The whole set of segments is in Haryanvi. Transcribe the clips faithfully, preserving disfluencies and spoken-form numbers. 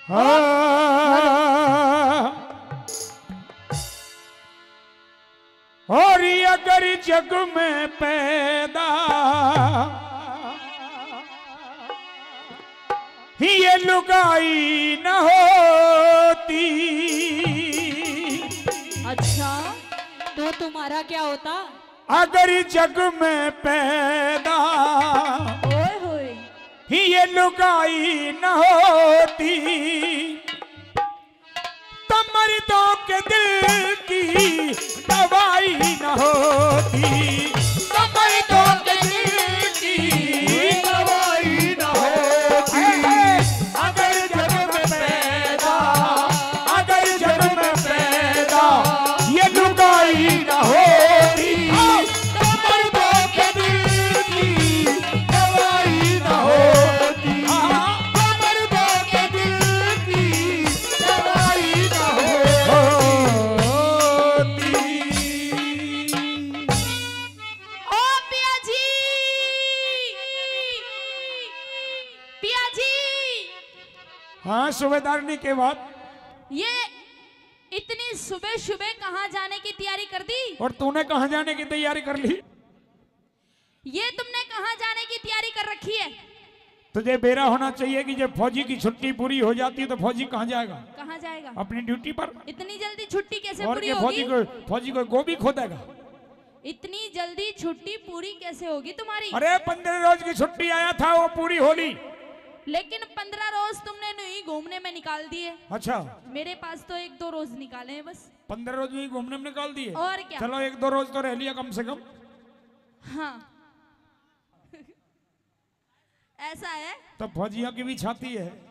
हाँ। और अगर जग में पैदा ये लुगाई न होती। अच्छा, तो तुम्हारा क्या होता? अगर जग में पैदा ओए होए। ये लुगाई न होती, तो मर्दों के दिल की दवाई न होती, तो मर्दों के दिल की दवाई न होती। अगर जग में पैदा, अगर जग में पैदा ये लुगाई न होती, तो मर्दों के दिल की दवाई न होती, तो मर्दों के दिल की दवाई न होती। ओ पिया जी, पिया जी। हाँ, सूबेदारनी, के बात? ये इतनी सुबह सुबह कहाँ जाने की तैयारी कर दी? और तूने कहाँ जाने की तैयारी कर ली? ये तुमने कहाँ जाने की तैयारी कर रखी है? तुझे बेरा होना चाहिए कि जब फौजी की छुट्टी पूरी हो जाती है तो फौजी कहाँ जाएगा? कहाँ जाएगा? अपनी ड्यूटी पर। इतनी जल्दी छुट्टी कैसे और पूरी होगी? फौजी को, फौजी को गोभी खोदेगा। इतनी जल्दी छुट्टी पूरी कैसे होगी तुम्हारी? अरे, पन्द्रह रोज की छुट्टी आया था, वो पूरी हो ली। लेकिन पन्द्रह रोज तुमने यूं ही घूमने में निकाल दिए। अच्छा। मेरे पास तो एक दो रोज निकाले हैं बस। पन्द्रह रोज यूं ही घूमने में निकाल दिए। और क्या? चलो, एक दो रोज तो रह लिया कम से कम। हाँ। ऐसा है। तो फौजियों की भी छाती है।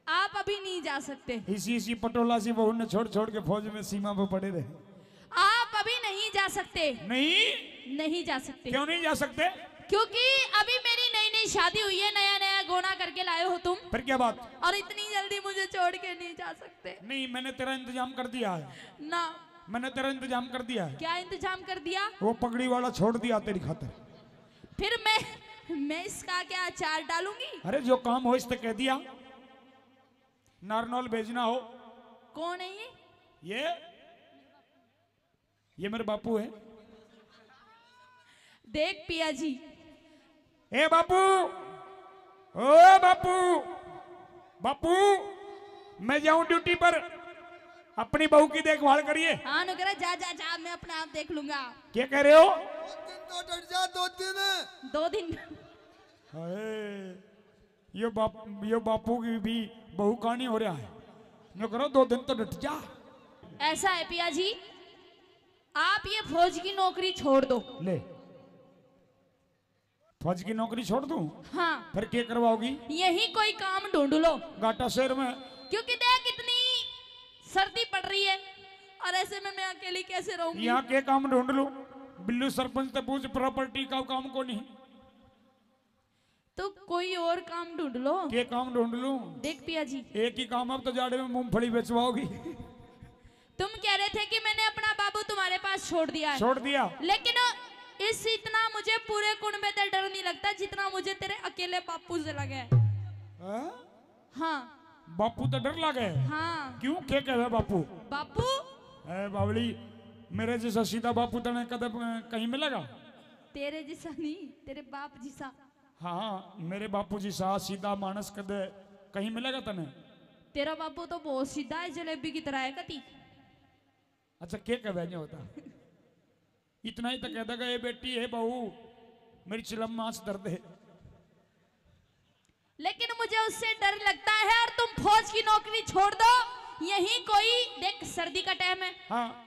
आप अभी नहीं जा सकते। इसी, इसी पटोला सी बहू ने छोड़, छोड़ के फौज में सीमा पे पड़े रहे। आप अभी नहीं जा सकते। नहीं? नहीं जा सकते। क्यों नहीं जा सकते? क्योंकि अभी मेरी नई नई शादी हुई है, नया नया गोना करके लाए हो तुम। फिर क्या बात? और इतनी जल्दी मुझे छोड़ के नहीं जा सकते। नहीं, मैंने तेरा इंतजाम कर दिया है। ना। मैंने तेरा इंतजाम कर दिया है। क्या इंतजाम कर दिया? वो पगड़ी वाला छोड़ दिया तेरी खातर। फिर मैं, मैं इसका क्या अचार डालूंगी? अरे, जो काम हो, इस तक कह दिया। नारनौल भेजना हो। कौन है ये? ये, ये मेरे बापू है। देख पिया जी। ए बापू, ओ बापू, बापू, मैं जाऊं ड्यूटी पर, अपनी बहू की देखभाल करिए। हाँ, नु कह रहा, जा, जा, जा, मैं अपना आप देख लूंगा। क्या कह रहे हो? दो दिन तो डट जा, दो दिन। दो दिन। हाय, यो बाप, यो बापू की भी बहू कहानी हो रहा है। न्यू करो, दो दिन तो डट जा। ऐसा है पिया जी, आप ये फौज की नौकरी छोड़ दो। ले, फौज की नौकरी छोड़ दूं? हाँ। फिर क्या करवाओगी? यहीं कोई काम ढूंढ लो। घाटा शहर में। क्योंकि देख, इतनी सर्दी पड़ रही है और ऐसे में मैं अकेली कैसे रहूंगी? यहाँ के काम ढूंढ लूं? बिल्लू सरपंच ते पूछ, प्रॉपर्टी का काम को नहीं। तो कोई और काम ढूंढ लो। के काम ढूंढ लूं? देख पिया जी। एक ही काम, अब तो जाड़े में मूंगफली बेचवाओगी। तुम कह रहे थे कि मैंने अपना बाबू तुम्हारे पास छोड़ दिया है। छोड़ दिया। लेकिन इस इतना मुझे पूरे कुनबे ते डर नहीं लगता जितना मुझे तेरे अकेले बापू से लगे। हाँ? हाँ। बापू तो डर लगे। हाँ। क्यों, के कहवे बापू? बापू? ए बावली, मेरे जैसा सीधा बापू तने कदे, अ, कहीं मिलेगा? तेरे जैसा नहीं, तेरे बाप जैसा। हाँ, मेरे बापू जैसा सीधा मानस कदे कहीं मिलेगा तने? तेरा बापू तो बहुत सीधा है, जलेबी की तरह है कती। अच्छा, के कहवे नहीं होता? इतना ही तो कह देगा, "ए बेटी, हे बहू, मेरी चिलम मांस धर दे।" लेकिन मुझे उससे डर लगता है और तुम फौज की नौकरी छोड़ दो। यहीं कोई, देख, सर्दी का टाइम है। हाँ।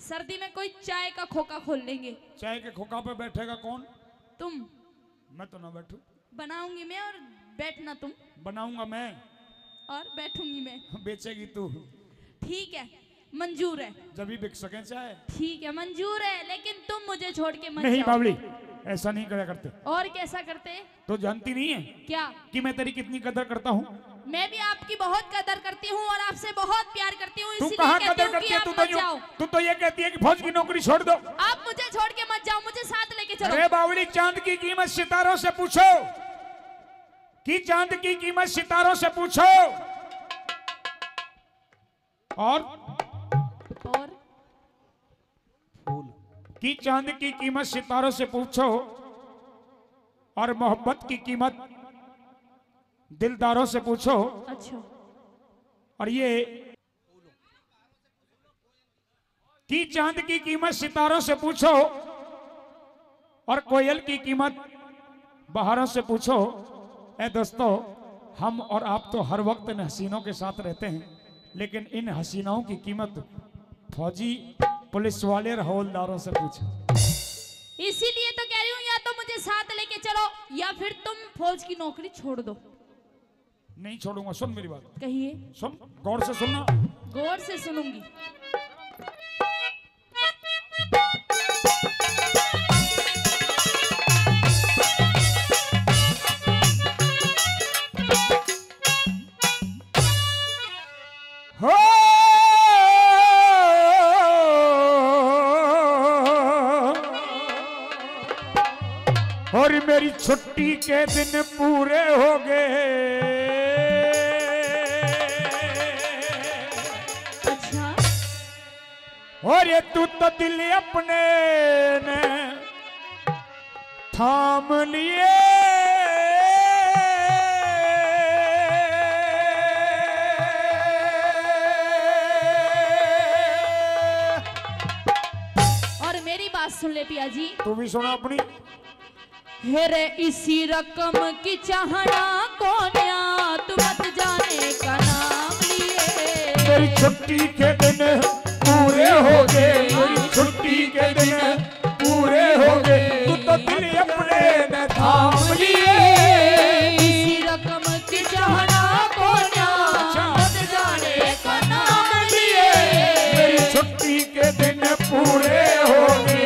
सर्दी में कोई चाय का खोखा खोल लेंगे। चाय के खोखा पे बैठेगा कौन? तुम। मैं तो ना बैठू। बनाऊंगी मैं और बैठना तुम। बनाऊंगा मैं। और बैठूंगी मैं। बेचेगी तू। ठीक है, मंजूर है। जब भी बिक सके चाय। ठीक है, मंजूर है, लेकिन तुम मुझे छोड़ के मत नहीं जाओ। बावली, ऐसा नहीं करा करते। और कैसा करते? तो जानती नहीं है क्या? कि मैं तेरी कितनी कदर करता हूँ। मैं भी आपकी बहुत कदर करती हूँ और आपसे बहुत प्यार करती हूँ, तू इसीलिए कहाँ कहती कदर हूँ कि करती है? आप तू तो मत यूं, जाओ। तू तो ये कहती है कि फौज की नौकरी छोड़ दो। आप मुझे छोड़ के मत जाओ, मुझे साथ लेके चलो। अरे बावली, चांद की कीमत सितारों से पूछो, कि चांद की कीमत सितारों से पूछो। और और फूल। कि चांद की कीमत सितारों से पूछो और मोहब्बत की कीमत दिलदारों से पूछो। अच्छा। और ये कि चांद की कीमत सितारों से पूछो और कोयल की कीमत बहारों से पूछो। ए दोस्तों, हम और आप तो हर वक्त इन हसीनों के साथ रहते हैं, लेकिन इन हसीनाओं की कीमत फौजी, पुलिस वाले और हवलदारों से पूछो। इसीलिए तो कह रही हूँ, या तो मुझे साथ लेके चलो या फिर तुम फौज की नौकरी छोड़ दो। नहीं छोड़ूंगा, सुन मेरी बात। कहिए। सुन, गौर से सुनना। गौर से सुनूंगी। हो, और मेरी छुट्टी के दिन पूरे हो गए। अच्छा। और ये तू तो दिल अपने ने थाम लिए। और मेरी बात सुन ले पिया जी। तू भी सुना अपनी। हेरे इसी रकम की चाहना कोन्या, तू मत जाने का नाम लिए। मेरी छुट्टी के दिन पूरे हो गए, मेरी छुट्टी के दिन पूरे हो गए, तू तो दिल अपने ने थाम लिए। इसी रकम की चाहना कोन्या, मत जाने का नाम लिए। मेरी छुट्टी के दिन पूरे हो गए।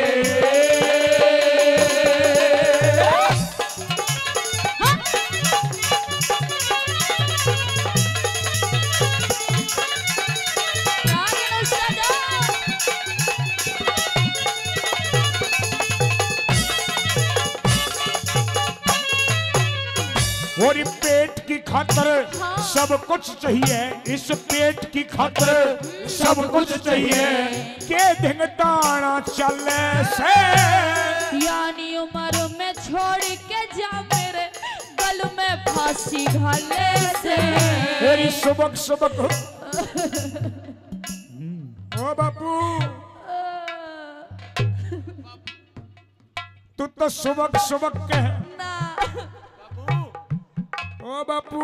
और पेट की खातर हाँ। सब कुछ चाहिए, इस पेट की खातर सब कुछ चाहिए। के ढिंग ताना चले से। यानी उम्र में छोड़ के जा मेरे गल में फांसी घाले से। तेरी सुबक सुबक। ओ बापू, तू तो सुबक सुबक कह। ना। ओ बापू,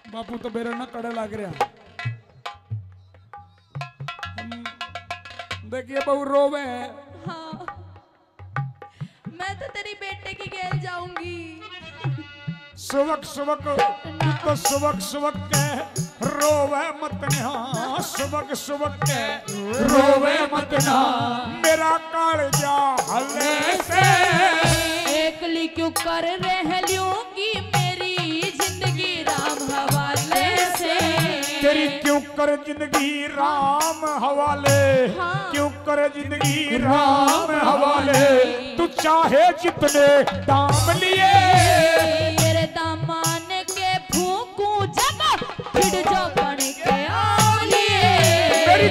बापू तो मेरे ना कड़े लाग रहा। हम, देखिए बहू रोवे। हाँ। मैं तो तेरी बेटे की गेल जाऊंगी। सुबक सुबक, तू तो सुबक सुबक के रोवे मत ना, सुबक सुबक के रोवे मत ना। मेरा कालजा हले से। एकली क्यों कर रह लूंगी मेरी जिंदगी राम हवाले से। तेरी क्यों कर जिंदगी राम हवाले, हाँ। क्यों कर जिंदगी राम हवाले, तू चाहे जितने दाम लिए। तेरे दामन के फूंकू जब, फिर जो बन के आ लिए। मेरी